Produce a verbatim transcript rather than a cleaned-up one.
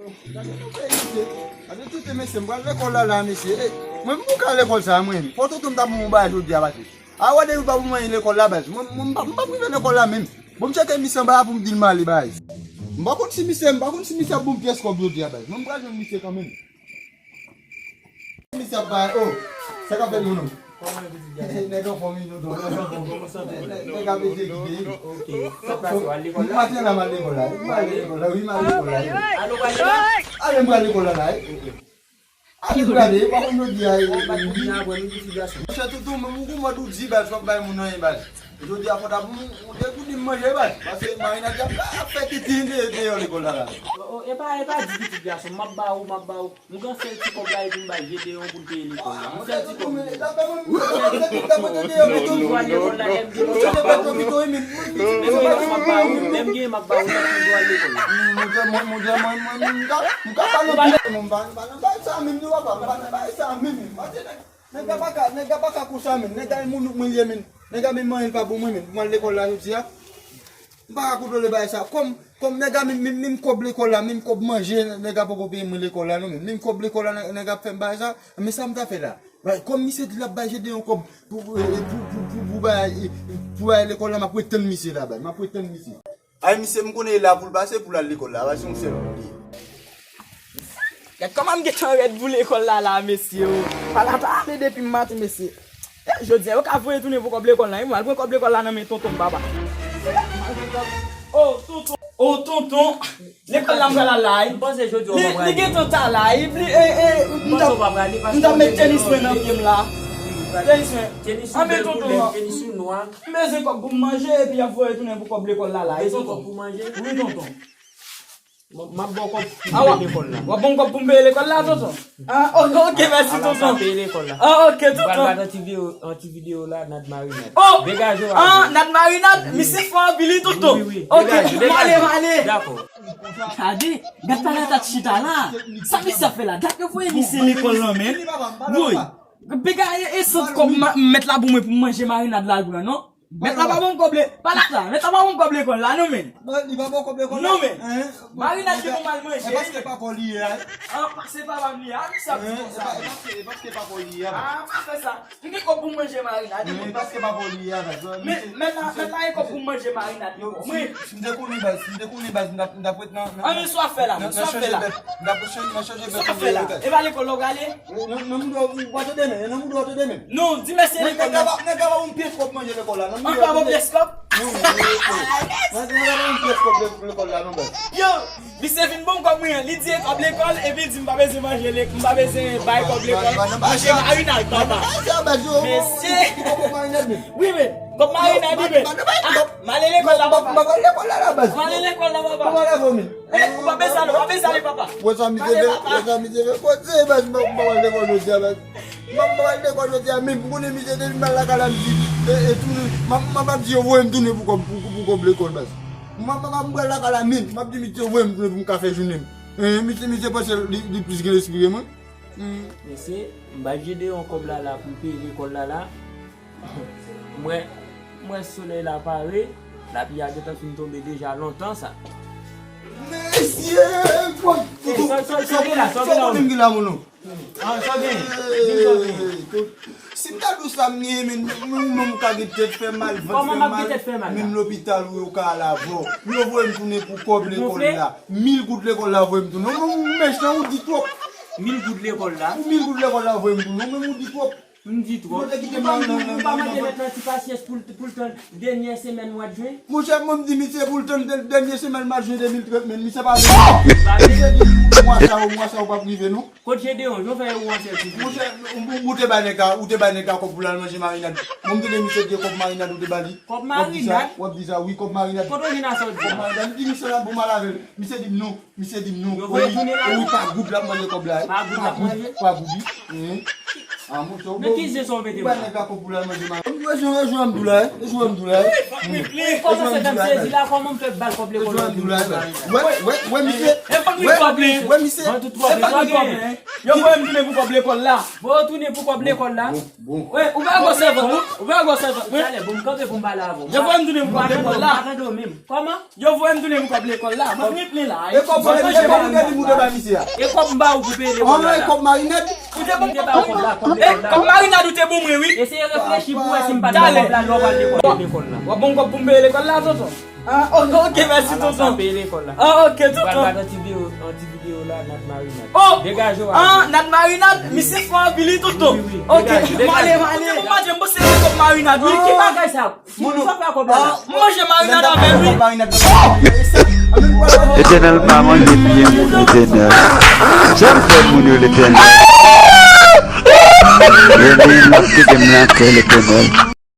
Gade nou fè ide. Gade tout mesye, m pral lekòl la la, mesye. Ey, mwen m pou ka lekòl sa, mwen. Fò tonton m ta pou mwen bagay jodi a, pase. A wè depi pa pou mwen lekòl la, baz. Mwen, mwen, m pa, m pa pou rive lekòl la menm. Bon, m tcheke misye anba a pou m di l m ale, baz. M pa konn si misye, m pa konn si misye ap bon pyès kòb jodi a, baz. Mwen m pral jwenn misye kanmenm. Misye ap bay, oh, sa k ap fèt, moun? Nèg anfòm, wi, tonton, nèg anfòm. Nèg, nèg ap egzekite, wi. Ok. Sa k pase, w al lekòl la? M al lekòl la, m al lekòl la, wi, m al lekòl la, wi. Ale, w al lekòl la? Ale, m al lekòl la, la, wi. Ale, m al, e pa konn jodi a, e, wi. Monchè, tonton, men ou konprann ou di, baz, w ap bay moun anyen, baz. Jodi a, fò ta pou ou dekouvri m manje, baz. Pase marinad ap fè tenten deyò lekòl la, la. O, o, e pa, e pa di pitit gason, m ap ba ou, m ap ba ou. M gen sèl ti kòb la epi m bay Jedeon pou l peye lekòl la. M sèl ti kòb. M toujou al lekòl la, lè m gen, lè m gen, m ap ba ou, lè m gen, m ap ba ou, m toujou al lekòl la. Nèg la pa ka, nèg la pa ka konsa menm. Nèg la menm moun mwen ye menm. Nèg la menm manyen l pa bon mwen menm. Mwen al lekòl la jodi a. M pa ka kontwole bagay sa. Kòm, kòm nèg la, menm, menm, menm kòb lekòl la, menm kòb manje, nèg la poko peye mwen lekòl la, non, menm, menm kòb lekòl la, nèg, nèg ap fè m bagay sa. Men sa m ta fè la? Bay, kòm misye di l ap bay Jedeon kòb pou, pou, pou, pou, pou, pou bay, pou bay lekòl la, m ap ret tann misye la, bay. M ap ret tann misye. Ay, misye, m konnen e la pou l pase, pou l al lekòl la. Bay, se yon sèl moun li ye. Gad kòman m gentan rèd pou lekòl la, la, mesye, o. Pala ta ale depi maten, mesye. Eh, jodi a, yo ka voye tounen pou kòb lekòl la, wi, mwen al pran kòb lekòl la nan men tonton m, papa. Oh, tonton. Oh, tonton. Lekòl la, m pral al la, wi. M panse jodi a w pa prale. Li, li gentan ta la, wi. Li, eh, eh, m t ap, m t ap met tenis mwen nan pye m la. Tenis mwen. Tenis ou bèl koulè, tenis ou nwa. M bezwen kòb pou m manje, epi y ap voye tounen pou kòb lekòl la, la, wi, tonton. Ou bezwen kòb pou manje? Wi, tonton. M, m ap ba w kòb pou m peye lekòl la. W ap ban m kòb pou m peye lekòl la, tonton? Ah, ok, ok, mèsi, tonton. Ala, m ap peye lekòl la. Ah, ok, tonton. M pral bat an ti videyo, an ti videyo la, Nad Marinad. Oh! Degaje w, ah, Nad Marinad, misye fò anpil, wi, tonton. Wi, wi, wi. Ok, degaje, m ale, degaje. M ale. Dakò. Gade, gad sa la t ap chita la. Sa misye ap fè la? Gad yo voye misye lekòl lan, menm. Woy. Pega e, e sant kòb mèt la pou mwen pou m manje marinad la l pran, non? Mèt la pa ban m kòb le-, pa la sa. Mèt la pa ban m kòb lekòl la, non, men. Li pa ban w kòb lekòl la? Non, men. Marinad li pou m al manje. E paske pa pa w li ye a? Ah, se papa m li ye a, wi, sa ap di konsa. E paske, e paske pa pa w li ye a? Ah, pa fè sa. M gen kòb pou m manje marinad, wi. E paske pa pa w li ye a, men, men la, men la, gen kòb pou m manje marinad, wi. Si m te konnen, baz, si m te konnen, baz, m t ap, m t ap ret nan, nan, nan chanje bèt. M t ap ret nan chanje bèt. Sa w ap fè la? E pa lekòl la w prale? Nan, nan mouda w, ou pa tande men, nan mouda w tande men. Non, di mèsi lekòl la. Nèg la pa, nèg la pa yon pyès kòb manje lekòl la, nan mouda w tande. Ankò yon pyès kòb? Non, non, non, non. Nèg la pa yon pyès kòb le-, lekòl la, non, baz. Yo, misye vin ban m kòb mwen an, li di e kòb lekòl, epi l di m pa bezwen manje le-, m pa bezwen bay kòb lekòl, manje marinad, papa. Mesye. Wi, men, kòb marinad, wi, men. Ah, m ale lekòl la, papa. M ale lekòl la, papa. Eh, ou pa bezwen ale, ou pa bezwen ale, papa. Wè sa misye fè, wè sa misye fè. Kote, baz, m pa, m pa pral lekòl jodi a, baz. M pa, m pa pral lekòl jodi a, men m konnen misye depi m al lakay la, m di, e, e, tounen, m ap, m ap, m ap di yo voye m tounen pou kòb, pou, pou, pou kòb lekòl, baz. M ap, m ap, m pral lakay la, men m ap di misye voye m tounen pou m ka fè jounen m. Eh, misye, misye panse li, li plis gen lespri ke mwen. Hmm. Mesye, m bay Jedeon kòb la la pou l peye lekòl la la. M wè, m wè solèy la pare, lapli a gentan fin tonbe deja lontan sa. Mesye, bon, sa, sa, sa w gen la, sa w gen la, sa w gen la, moun? Ah, sa w gen? Di m sa w gen. Si m ta di w sa m gen, men, men, men, m ka gen tèt fè mal, vant fè mal, menm lopital ou yo ka al avè w. Yo voye m tounen pou kòb lekòl la. Mil goud lekòl la voye m tounen. Ou menm ou mechan, ou di twòp. Mil goud lekòl la? Ou mil goud lekòl la voye m tounen. Ou menm ou di twòp. M di twòp. Ou pa mande mèt lan ti pasyans pou l, pou l tann dènyè semèn mwa jen? Monchè, mwen m di misye pou l tann dè-, dènyè semèn mwa jen de mil trant, men misye pa vle. Misye di mwa sa yo, mwa sa yo p ap rive, non. Kot Jedeon, yo fè yo an sèl figi. Monchè, ou, ou, ou te bay nèg la, ou te bay nèg la kòb pou l al manje marinad. Mwen m tande misye di kòb marinad ou te ba li. Kòb marinad? W ap di sa, wi, kòb marinad. Kote w jwenn sa w di a? Kòb marinad. M di misye la pou m al avè l. Misye di m non. Misye di m non. Yo voye tounen la. Wi, pa goud l ap manje kòb la, wi. Pa goud l ap manje? Pa goud, wi. Ah, monchè, ou bon. Men ki zen sa w mete m la? Ou bay nèg la kòb pou l al manje marinad. Mwen jwe, jwe m dou la, wi. Jwe m dou la, wi. Kòman se dam sezi la, kòman m fè ba l kòb lekòl la? Jwe m dou la, wi. Wè, wè, wè, misye. Wè, wè, misye. Ban tout twòp, ban twòp. Yo voye m tounen pou kòb lekòl la. Voye w tounen pou kòb lekòl la. Bon, bon. Wi, ou pa gwo sèvant, non? Ou pa gwo sèvant, wi. Talè, bon, m kanpe pou m pale avè w. Yo voye m tounen pou kòb lekòl la. M pa tande w menm. Kòman? Yo voye m tounen pou kòb lekòl la. Mwen trip li la. E kòb, e kòb ou te di m ou te bay misye a? E kòb m ba ou pou peye lekòl la. E kòb marinad? Ou te bon. Kòb marinad ou te bon mwen, wi. Eseye reflechi pou wè si m pa t ba kòb la lè w pral lekòl la. W ap ban m kòb pou m peye lekòl la, tonton? Ah, ok, ok, mèsi, tonton. Peye lekòl la. Ah, ok, tonton. Pral bat anti videyo, anti videyo la, Nat Marinad. Oh! Degaje w. Ah, Nat Marinad, misye fò anpil, wi, tonton. Wi, wi, wi. Ok, degaje, degaje. M ale, m ale. Tonton, m manje, m pase kòb marinad, wi. Ki bagay sa? Ki sa fè kòb la? M manje marinad avè l, wi. Letènèl pa manje byen moun, Letènèl. Sa m fè moun yo, Letènèl? Letènèl, m ap kite m nan kè, Letènèl.